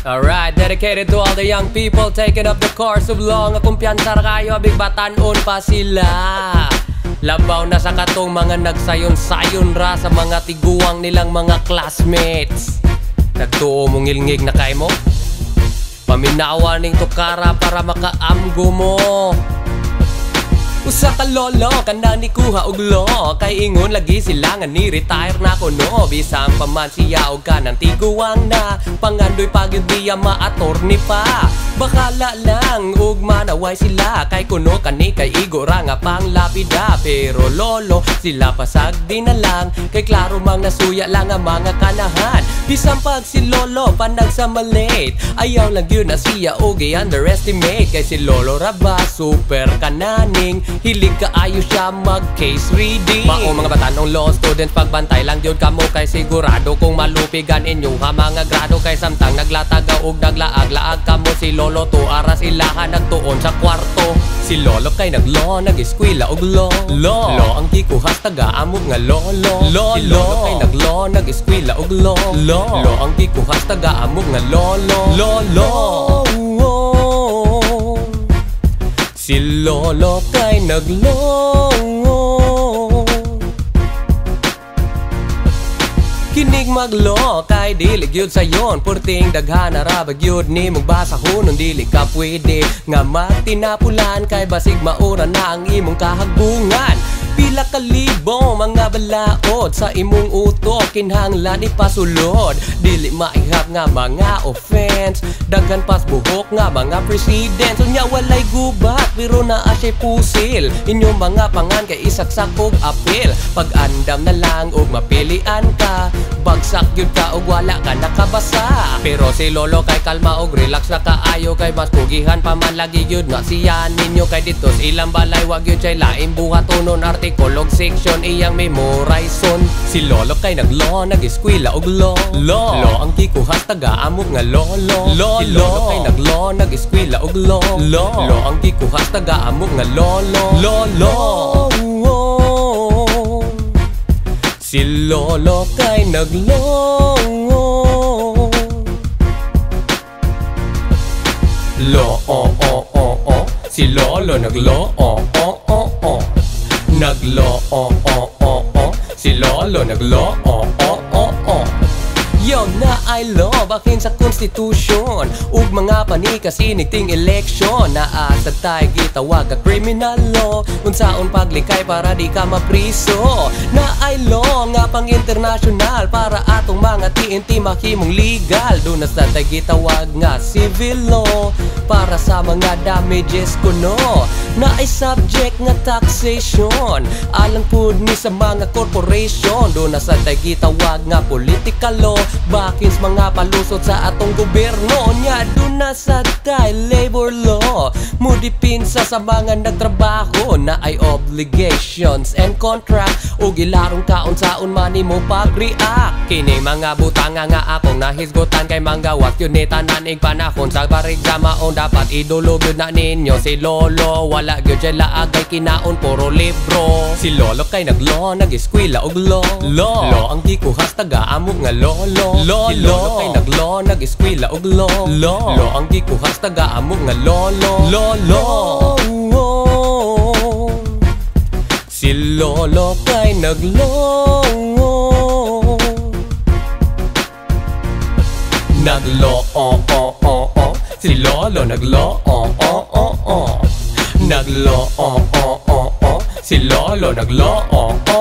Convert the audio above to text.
Alright, dedicated to all the young people taking up the course of law nga kumpiyansa ra kayo, big batanon pa sila. Labaw na sa katong mga nagsayon-sayon ra sa mga tiguang nilang mga classmates. Nagtuo mong ngilngig na kay mo? Paminawa ning tukara para makaamgo mo. Usa ka lolo kanang nikuha og law, kay ingon lagi sila nga ni retire na kuno. Bisan pa man siya og kanang tiguang na, pangandoy pa gyud niya ma-attorney pa. Bakala lang ug manaway sila, kay kuno kani kay igo ra nga panglapida. Pero lolo sila pasag di na lang, kay klaro mang nasuya lang ang mga kanahan. Bisan pag si lolo panagsamalit, ayaw lang gyud na siya og i-underestimate. Kay si lolo ra ba super kananing, hilig kaayo siya mag case reading. Mao mga batanong law students, pagbantay lang gyud kamo, kay sigurado kung malupigan inyong ha mga grado. Kay samtang naglatagaw og naglaag-laag kamo, si lolo tuara silahan nagtuon sa kwarto. Si lolo kay naglaw, nag-eskwela og law. Law, law ang gikuhas taga amo nga lolo. Lolo, si lolo kay naglaw, nag-eskwela og law. Law, law ang gikuhas taga amo nga lolo. Lolo, si lolo kay naglaw. Kinig maglo kay dili gyud sayon, purting daghan ra ba gyud nimong basahon. Dili ka pwede nga magtinapulan, kay basig maura na ang imong kahagbungan. Pila ka libo mga balaod sa imong utok, kinahanglan ipasulod. Dili maihap nga mga offense, daghan pas buhok nga mga president. Unya walay gubat pero naa siya'y pusil, inyong mga pangan kay isaksak og apil. Pag-andam na lang og mapilian ka, bagsak gyud ka og wala ka nakabasa. Pero si lolo kay kalma og relax na kaayo, kay mas kugihan pa man lagi gyud nga siya ninyo. Kay dito sa ilang balay wa gyud siya'y laing buhatonon, artikulo og section iyang memorizon. Si lolo kay naglaw, nag-eskwela og law. Law, law ang gikuhas taga amo nga lolo. Lolo, si lolo kay naglaw, nag-eskwela og law. Law, law ang gikuhas taga amo nga lolo. Lolo, si lolo kay naglaw. Lo o o o o, si lolo naglo o o o o. Naglo o o o o, si lolo naglo o o o o. Yo na ay law bakin sa konstitusyon ug mga panikasinig ting eleksyon. Naa sad tay gitawag ka criminal law, unsaon paglikay para di ka mapriso. Na ay law nga pang international para atong mga TNT mahimong legal. Duna sad tay gitawag nga civil law para sa mga damages kuno. Na ay subject nga taxation alang pud ni sa mga corporation. Duna sad tay gitawag nga political law bakins mga palusot sa atong gobyerno. Nya duna sad tay labor law mudipinsa sa mga nagtrabaho. Na ay obligations and contract ug ilarong kaunsaon man nimo pag-react. Kini mga butanga nga akong nahisgutan, kay manggawas yun ni tanan ig panahon sa parigzamaon. Dapat idulog yun na ninyo si lolo, wala gyud siya laagay kinaon puro libro. Si lolo kay naglaw, nag-eskwela og law. Law, law ang gikuhas taga amo nga lolo. Lolo, si lolo kay naglaw, nag-eskwela og law. Law, law ang gikuhas taga amo nga lolo. Lolo, si lolo kay naglaw. Naglo o o o o, si lolo naglo o o o o. Naglo o o o o, si lolo naglo o o.